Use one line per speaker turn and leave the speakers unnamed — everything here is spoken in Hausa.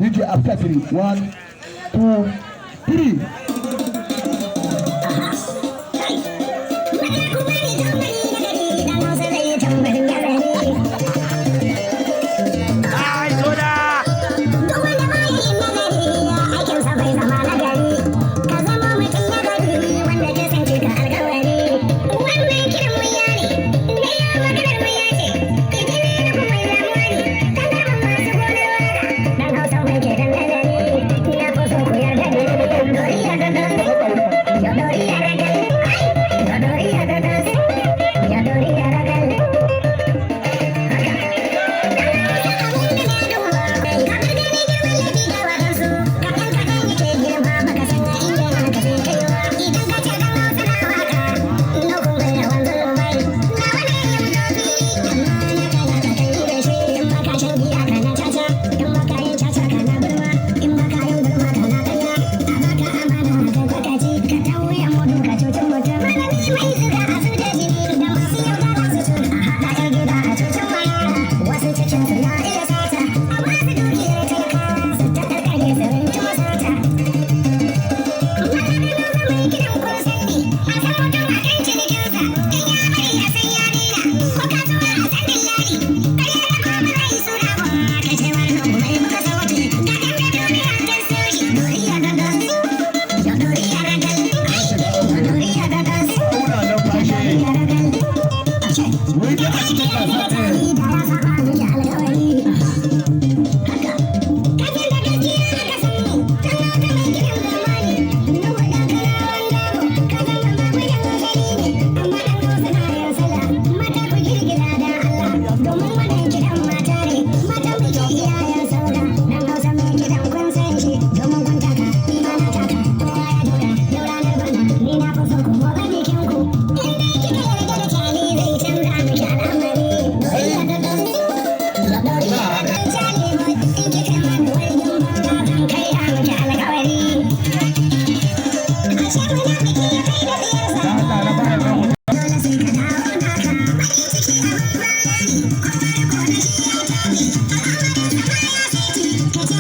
DJ, after three. One, two, three.
Maza, ku bani tambari na gari, dan Hausa zai yi tambarin gazari.
Ai, soda!
Duk wanda baya yin nazari, aikinsa bai zama nagari. Ka zama mutum nagari wanda ke son cika alkawari. Wannan kiran murya ne, na yi maganar murya ce. Idan na nufin mai damuwa ne, kan garban masu gonar waka. Dan Hausa mai ke dan nazari, na fi so ku yarda da ni. Doriya da das, ya doriya da gal, ya doriya da das, ya doriya da gal. Haka. Dan Hausa abin da na duba, kamar gani girman laifi ga waɗansu, kaɗan kaɗan yake girma, baka san a inda naka zai kai ba. Idan ka ce dan Hausa na waka, nukun bai da wanzan bai. Nawa ne ya fito fili, amma na kana ka kan yi da shi. In baka shan giya kana caca, in baka yin caca kana gulma, in baka yin gulma kana ƙarya, a baka amana ka kwakaci, ka tauye mudu ka cuci mutum. Malami mai zuga a zuda jini, da masu yaudara su tuna, a haɗa 'yan gida a cucin maya. Wasu cikin su na iya sata, a ba su dukiyar talakawa su ta karkare su rinci masata. Maza mai kiɗan kun sani, a san mutum a kan cinikinsa, in ya bari a san ya daina, ko kasuwa a san dillali, karya da ko ba zai suna ba, kacewar nan mai buga sauti, ga ɗan da duniya ta so shi, doriya da das, ya doriya da gal, ya doriya da das,
Muna nan
ya
fashe.
Doriya da gal. Ashe.
Wai dai a cikin gasa ɗaya.
Da ya saba miki alkawari. Haka. Kafin da gaskiya aka sani, talaka mai gidan zamani, Nuhu ɗan kanawan dabo, ka zama magudan asali ne, amma ɗan Hausa na yin sallah. Mata, ku girgiza da Allah, domin wannan kiɗan mata ne, matan biki iyayen saura, ɗan Hausa mai kiɗan kun san shi, domin kun taka, ni ma na taka, kowa ya dora, yau ranar bana, ni na fi so ku motsa jikinku. In dai kika yarda da Charlie zai canza miki al'amari. Doriya da das, ya doriya da das, Charlie boy, in kika mani wargin banza zan karya miki alkawari. Ashe munafiki ya kai da tsiyarsa.
Da Allah na bayan nan.
Dole sai ka dawo naka. Bakin ciki abin baya ne, kowa riko da shi ya tafi. Al'amarin sa baya saiti, ka ce